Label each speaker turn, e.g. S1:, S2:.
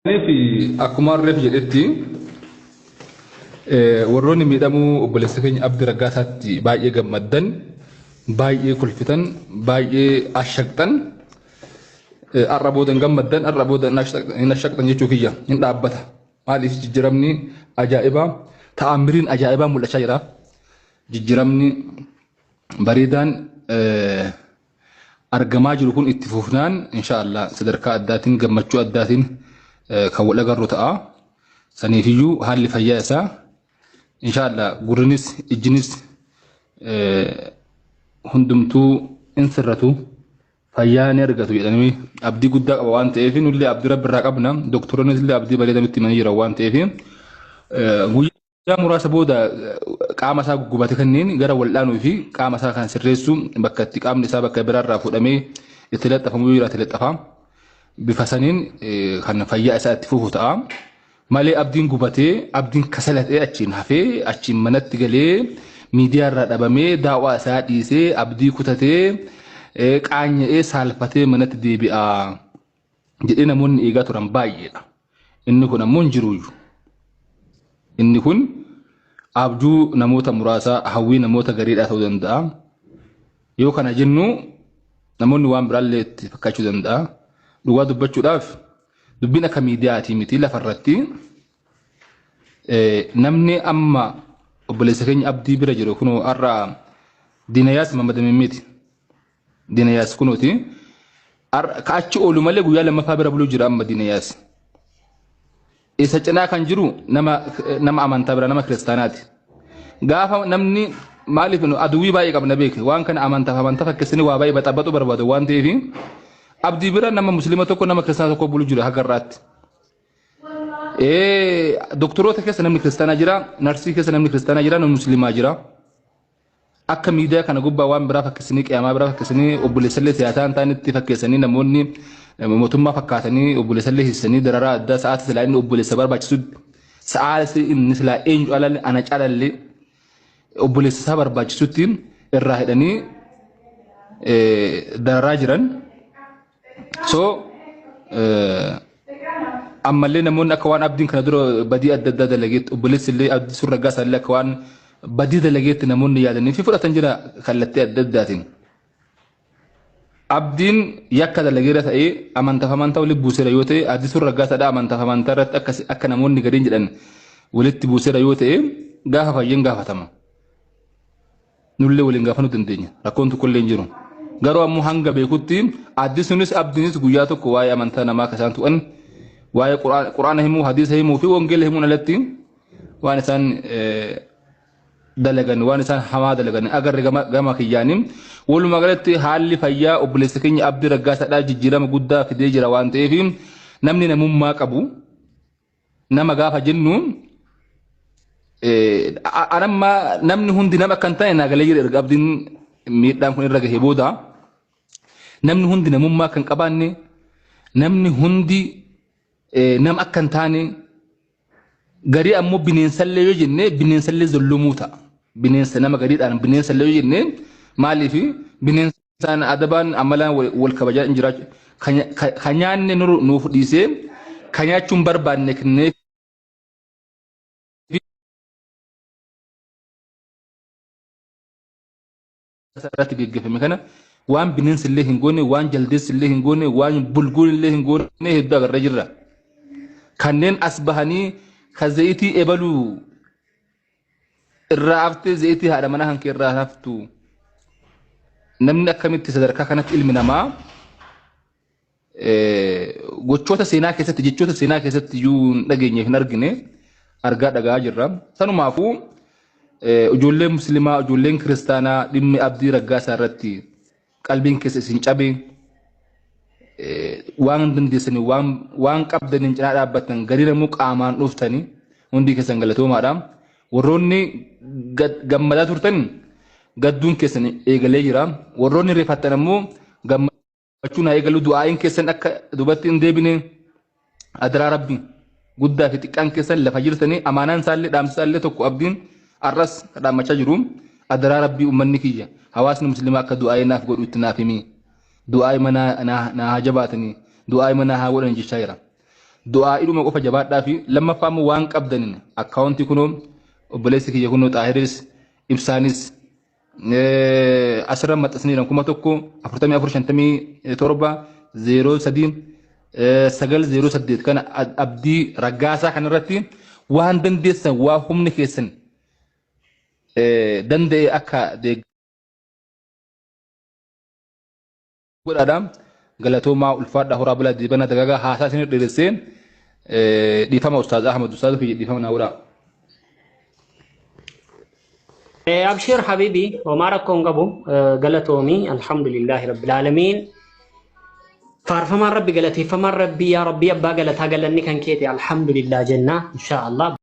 S1: Kanaaf akkuma reef jedhetti warroonni miidhamuu obboleessa keenya Abdii Raggaasaatti baay'ee gammaddan, baay'ee kolfitan, baay'ee ashaqxan, har'a booda hin gammaddan, har'a booda hin ashaqxan jechuu kiyya hin dhaabbata. Maaliif jijjiiramni ajaa'ibaa ta'amiriin ajaa'ibaa mul'achaa jira. Jijjiiramni bareedaan argamaa jiru kun itti fufnaan inshaallah sadarkaa addaatiin gammachuu addaatiin kan wal agarru ta'a. Saniifiyyuu haalli fayyaa isaa inshaallah gurrinis ijjinis hundumtuu in sirratu, fayyaa ni argatu jedhanii abdii guddaa qaba waan ta'eef, nullee abdii rabbi irraa qabna, doktoroonnis illee abdii bareedaa nutti himanii jiran waan ta'eef, guyyaa muraasa booda qaama isaa guggubate kanneen gara wal'aanuu fi qaama isaa kan sirreessu bakka itti qaamni isaa bakka biraarraa fuudhamee itti laxxafamu yoo jiraate laxxafa. Bifa saniin kan fayyaa isaa itti fufu ta'a. Malee abdiin gubatee, abdiin kasalatee, achiin hafee, achiin manatti galee, miidiyaa irraa dhabamee, daawwaa isaa dhiisee, abdii kutatee, qaanya'ee, saalfatee manatti deebi'a jedhee namoonni eegaa turan baay'eedha. Inni kun ammoo hin jiruuyyu. Inni kun abjuu namoota muraasaa, hawwii namoota gariidhaa ta'uu danda'a. Yoo kana jennu namoonni waan biraallee itti fakkaachuu danda'a. Dhugaa dubbachuudhaaf dubbiin akka miidiyaatii miti. Lafarratti namni amma obboleessa keenya Abdii bira jiru kunoo har'a Diinayaas mamadame miti. Diinayaas kunooti. Ka achi oolu malee guyyaa lammaffaa bira buluu jira amma Diinayaas. Isa cinaa kan jiru nama amantaa bira, nama kiristaanaati. Gaafa namni maaliif nu aduwwii baay'ee qabna beeke, waan kana amantaaf amantaa fakkeessanii waa baay'ee baxabaxuu barbaadu waan ta'eef, Abdii bira nama musliima tokko, nama kiristaana tokko bulu jira haga irraatti. Doktoroota keessa namni kiristaanaa jira, narsii keessa namni kiristaanaa jira, namni musliimaa jira. Akka miidiyaa kana gubbaa waan biraa fakkeessanii, qiyaamaa biraa fakkeessanii, obboleessallee siyaasaa hin taanetti fakkeessanii, namoonni mootummaa fakkaatanii obboleessallee hiisanii dararaa addaa sa'aatii silaa inni obboleessa barbaachisu, sa'aatii inni silaa eenyu caalallee ana caalallee obboleessa isaa barbaachisutti irraa hidhanii dararaa jiran. So ammallee namoonni akka waan Abdiin kana dura badii adda addaa dalageetti, obboleessi illee Abdii sun Raggaasaa illee akka waan badii dalageetti namoonni yaadanii fi fudhatan jira kallattii adda addaatiin. Abdiin yakka dalageera ta'ee, amantaaf amantaa walitti buuseera yoo ta'e, Abdii sun Raggaasaadha amantaaf amantaa irratti akka namoonni gariin jedhan walitti buuseera yoo ta'e, gaafa fayyeen gaafatama. Nullee waliin gaafannuu dandeenya. Rakkoon tokkollee hin jiru. Garuu ammoo hanga beekutti Addisuunis Abdiinis guyyaa tokko waa'ee amantaa namaa akka isaan tuqan, waa'ee Quraana himuu, hadiisa himuu fi wangeela himuun alatti waan isaan dalagan, waan isaan hamaa dalagan agarre gama kiyyaanii. Walumaa galatti haalli fayyaa obboleessa keenya Abdii Raggaasaadhaa jijjiirama guddaa fidee jira waan ta'eef, namni namummaa qabu, nama gaafa jennu, anamma namni hundi nama akka hin taane naa galee jira. Erga Abdiin miidhaan kun irra gahee booda namni hundi namummaa akka hin qabaanne, namni hundi nama akka hin taane, garii ammoo bineensallee yoo jenne bineensallee zollomuu ta'a. Bineensa nama gariidhaan bineensallee yoo jenne, maaliif bineensaan adabaan amalaan wal kabajaa hin jiraachuu, kan nyaanne nuuf dhiisee kan nyaachuun barbaanne kennee irratti geggeeffame kana, waan bineensi illee hin goone, waan jaldeessi illee hin goone, waan bulguun illee hin goone hedduu agarree jirra. Kanneen as bahanii ka zayitii ebaluu irraa haftee, zayitii haadha manaa kan kee irraa haftu, namni akkamitti sadarkaa kanatti ilmi namaa gochoota seenaa keessatti, jechoota seenaa keessatti iyyuu hin dhageenyeef hin argine argaa dhagaa jirra. Sanumaafuu ijoolleen musliimaa, ijoolleen kiristaanaa dhimmi Abdii Raggaasaa irratti qalbiin keessa isin cabe, waan dandeessanii waan qabdaniin cinaa dhaabbattan, gariin immoo qaamaan dhuftanii, hundi keessan galatoomaadha. Warroonni gammadaa turtan gadduun keessan eegalee jira. Warroonni rifattan ammoo gammachuun haa eegalu. Du'aa'iin keessan akka duubatti hin deebine adaraa rabbi guddaa fi xiqqaan keessan lafa jirtanii amaanaan isaallee dhaamsi isaallee tokko Abdiin har'as dhaammachaa jiru. Adaraa rabbii, uummanni kiyya, hawaasni musliimaa akka du'aa'ii naaf godhu itti naaf himi. Du'aa'ii manaa naa haa jabaatanii, du'aa'ii manaa haa godhan jechaa jira. Du'aa idhuma qofa jabaadhaa fi lammaffaa immoo waan qabdaniin akkaawuntii kunoo obboleessi kiyya kunoo Xaahiris Ibsaanis asirra maxxansanii 1000 44 57 03 908 kana Abdii Raggaasaa kanarratti waan dandeessan waa humni keessan danda'e akka godhaadha. Galatoomaa, ulfaadha, horaa bulaa, deebanaa dagaagaa. Haasaa isin dheeressee dhiifama. Ustaaz Ahmad, ustaaz kiyya, dhiifama naa godhaa.
S2: Abshir habibi, homaa rakkoo hin qabu. Galatoomi. Alhamdulillahi rabbil aalamiin. Faarfamaan Rabbi, galateeffamaan Rabbi, yaa Rabbi abbaa galataa, galanni kan keete, alhamdulillah jenna insha Allah.